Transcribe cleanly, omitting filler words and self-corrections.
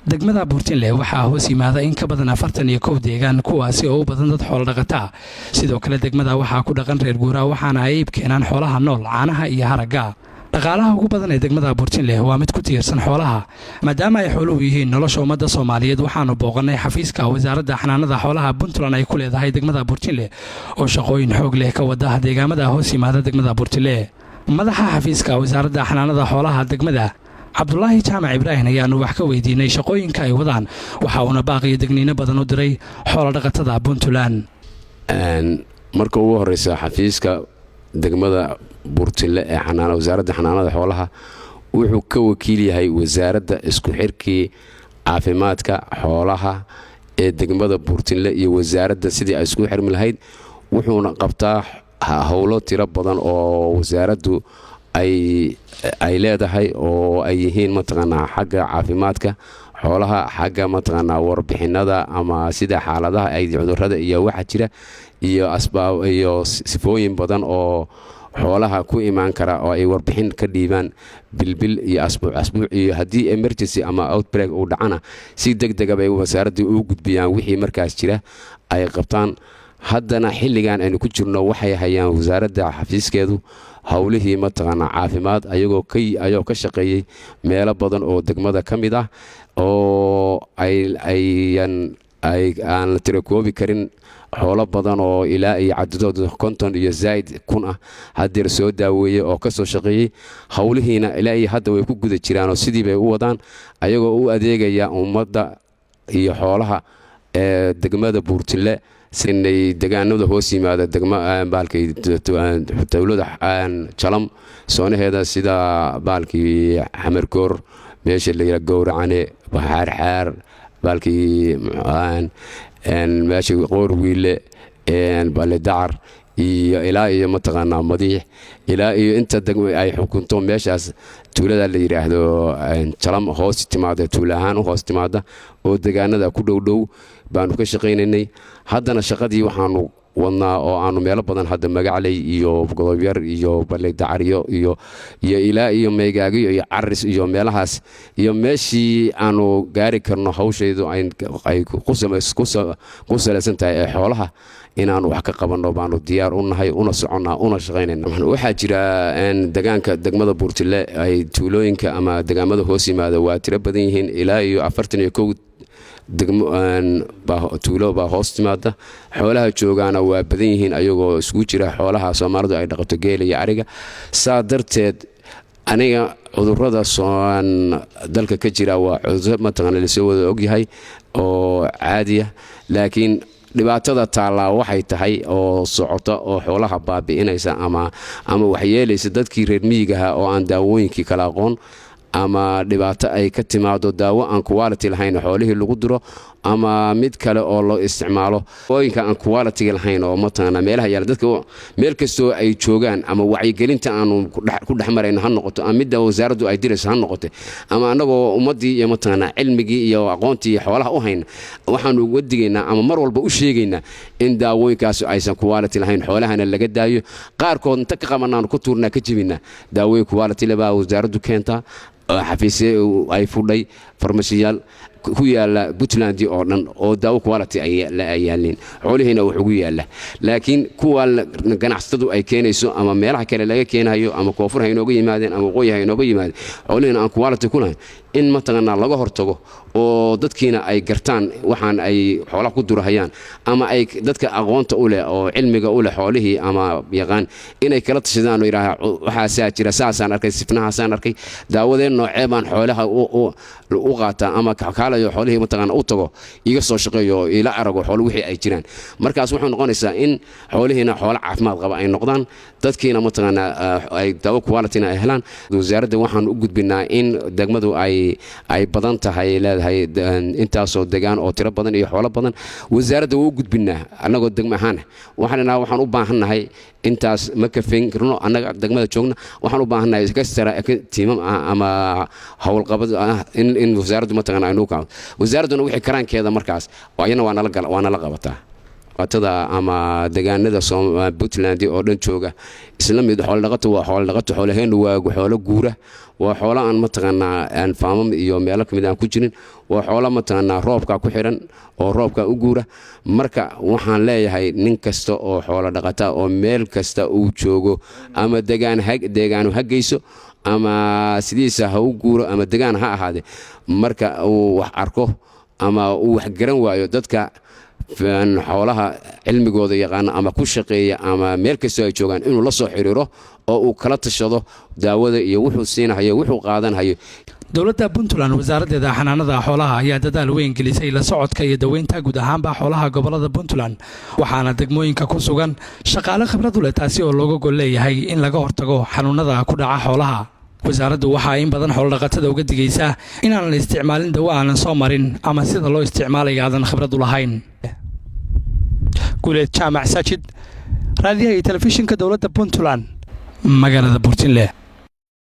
Degmada Buurtinle waxaa hoos yimaada in ka badan 41 deegaan, kuwaasi oo u badan dad xoolo dhaqataa. Sidoo kale degmada waxaa ku dhaqan reer guuraa, waxaana ay iib keenaan xoolaha nool, caanaha iyo haragga. Dhaqaalaha ugu badan ee degmada Buurtinleh waa mid ku tiirsan xoolaha, maadaama ay xooluhu yihiin nolosha ummadda Soomaaliyeed. Waxaanu booqannay xafiiska Wasaaradda Xanaanada Xoolaha Puntland ay ku leedahay degmada Buurtinleh, oo shaqooyin xoog leh ka wada deegaamada hoos yimaada degmada Buurtinleh. Madaxa xafiiska Wasaaradda Xanaanada Xoolaha degmada, Cabdulaahi Jaamac Ibraahim, ayaanu wax ka weydiinay shaqooyinka ay wadaan. Waxa uuna baaqiyo degniino badan u diray xoolo dhaqatada Puntland. Marka ugu horeysa, xafiiska degmada Buurtinle ee Wasaaradda Xanaanada Xoolaha wuxuu ka wakiil yahay wasaaradda isku xirkii caafimaadka xoolaha ee degmada Buurtinle iyo wasaaradda sidii ay isku xirmi lahayd. Wuxuuna qabtaa howlo tiro badan oo wasaaraddu ay leedahay, oo ay yihiin mataqaanaa xagga caafimaadka xoolaha, xagga mataqaanaa warbixinada ama sida xaaladaha ay cudurrada iyo waxa jira iyo asbaab iyo sifooyin badan oo xoolaha ku imaan kara, oo ay warbixin ka dhiibaan bilbil iyo asbuuc asbuuc, iyo haddii emergency ama outbreak uu dhacana si deg dega bay wasaaraddii ugu gudbiyaan wixii markaas jira ay qabtaan. Haddana xilligan aynu ku jirno waxay hayaan wasaaradda xafiiskeedu howlihii mataqaanaa caafimaad, ayagoo ayagoo ka shaqeeyey meelo badan oo degmada ka mid ah oo ayan aan la tirakoobi karin, xoolo badan oo ilaa iyo cadadooda 50 iyo zaa'id kun ah haddeer soo daaweeyey oo ka soo shaqeeyey. Howlihiina ilaa iyo hadda way ku guda jiraanoo sidii bay u wadaan, ayagoo u adeegaya ummadda iyo xoolaha ee degmada Buurtile. Sinay degaanada hoos yimaada degma baalkii dowlada Jalam soonaheeda, sida baalkii Xamargoor, meesha la yidhaha Gowracane, Xaarxaar, baalkii meesha Qoorwiile, Balidacar iyo ilaa iyo mataqaanaa Madiix, ilaa iyo inta ay xukunto meeshaas tuulada la yidhaahdo Jalam hoos timaada, tuula ahaan u hoos timaada oo degaanada ku dhowdhow baanu ka shaqaynaynay. Haddana shaqadii waxaanu wadnaa oo aanu meelo badan hadda Magacley iyo Godobyar iyo Baleydacaryo iyo ilaa iyo Meygaagiyo iyo Caris iyo meelahaas iyo meeshii aanu gaari karno hawshaydu ay ku salaysan tahay ee xoolaha inaanu wax ka qabanno baanu diyaar u nahay, una soconnaa, una shaqaynayna. Waxaa jira degaanka degmada Buurtile ay tuulooyinka ama degaamada hoos yimaada waa tiro badan yihiin. Ilaa iyo 41 degmo tuulo baa hoos timaada. Xoolaha joogaana waa badan yihiin, ayagoo isugu jira xoolaha Soomaalidu ay dhaqato, geela iyo ariga. Saa darteed aniga cudurrada dalka ka jira waa cudurro mataqaana lasoo wada ogyahay oo caadiya, laakiin dhibaatada taallaa waxay tahay oo socota oo xoolaha baabi'inaysa ama waxyeelaysa dadkii reer miyigaha oo aan daawooyinkii kala aqoon, ama dhibaato ay ka timaado daawo aan quality lahayn xoolihii lagu diro, ama mid kale oo loo isticmaalo ooyinka aan quality lahayn oo mataqaana meelaha yaala. Dadka meel kastoo ay joogaan, ama wacyigelinta aanu ku dhex marayno ha noqoto, ama midda wasaaraddu ay dirayso ha noqoto, ama annagoo ummaddii iyo mataqaana cilmigii iyo aqoontii xoolaha u hayna, waxaanu uga digaynaa ama mar walba u sheegaynaa in daawooyinkaas aysan quality lahayn, xoolahana laga daayo. Qaarkood inta ka qabanaanu ku tuurnaa, ka jebinaa. Daawooyin quality le baa wasaaraddu keentaa, xafiisye ay fudhay, farmashiyaal ku yaala Puntland oo dhan oo daawo quality ay yaaleen, xoolihiina wax ugu yaala. Laakiin kuwa ganacsatadu ay keenayso ama meelaha kale laga keenayo, ama koonfur ha inooga yimaadeen ama waqooyi ha inooga yimaadeen, xoolihiina aan quality ku lahayn, in mataqaanaa laga hortago oo dadkiina ay gartaan waxaan ay xoolaha ku durahayaan, ama ay dadka aqoonta u leh oo cilmiga u leh xoolihii ama yaqaan inay kala tashadaan oo yidhaaha: "Waxaasaa jira, saasaan arkay, sifnahaasaan arkay, daawadeen noocee baan xoolaha u qaataa?" Ama kaalayo xoolihii mataqaana u tago, iga soo shaqeeyo oo ila arago xoolo wixii ay jiraan. Markaas wuxuu noqonaysaa in xoolihiina xoolo caafimaad qaba ay noqdaan, dadkiina mataqaanaa ay daawo quality-na ay helaan. Wasaaradda waxaan u gudbinaa in degmadu ay badan tahay, leedahay intaasoo degaan oo tiro badan iyo xoolo badan. Wasaaradda waa u gudbinaa annagoo degmo ahaan. Waxaan idhaha waxaan u baahannahay intaas, ma kafayn karno annaga degmada joogna. Waxaan u baahannahay kastara tiimam ah ama howlqabad ah in wasaaraddu mataqaana ay nagu kaado. Wasaaradduna wixii karaankeeda markaas ayana waa nala qabataa. Dhaqatada ama deegaanada Puntland oo dhan jooga isla mid. Xooladhaqato waa xooladhaqato, xoolaheennu waa xoolo guura, waa xoolo aan mataqaanaa aan faamam iyo meelo kamid aan ku jirin, waa xoolo mataqaanaa roobka ku xiran oo roobka u guura. Marka waxaan leeyahay, nin kasta oo xoolo dhaqata oo meel kasta uu joogo, ama degaan deegaanu ha geyso ama sidiisa ha u guuro ama degaan ha ahaade, marka uu wax arko ama uu wax garan waayo, dadka xoolaha cilmigooda yaqaana ama ku shaqeeya ama meel kastoo ay joogaan inuu la soo xiriiro oo uu kala tashado daawada iyo wuxuu siinahayo, wuxuu qaadanhayo. Dowladda Puntland, wasaaraddeeda xanaanada xoolaha ayaa dadaal weyn gelisay la socodka iyo daweynta guud ahaanba xoolaha gobolada Puntland, waxaana degmooyinka ku sugan shaqaale khibrad u leh, taasi oo looga gol leeyahay in laga hortago xanuunada ku dhaca xoolaha. Wasaaraddu waxaa in badan xoolodhaqatada uga digaysaa inaanan la isticmaalin dawo aanan soo marin ama sida loo isticmaalaya aadan khibrad u lahayn. Guuleed Jaamac Saajid, raadiyaha iyo telefishinka dowladda Puntland, magaalada Burtinle.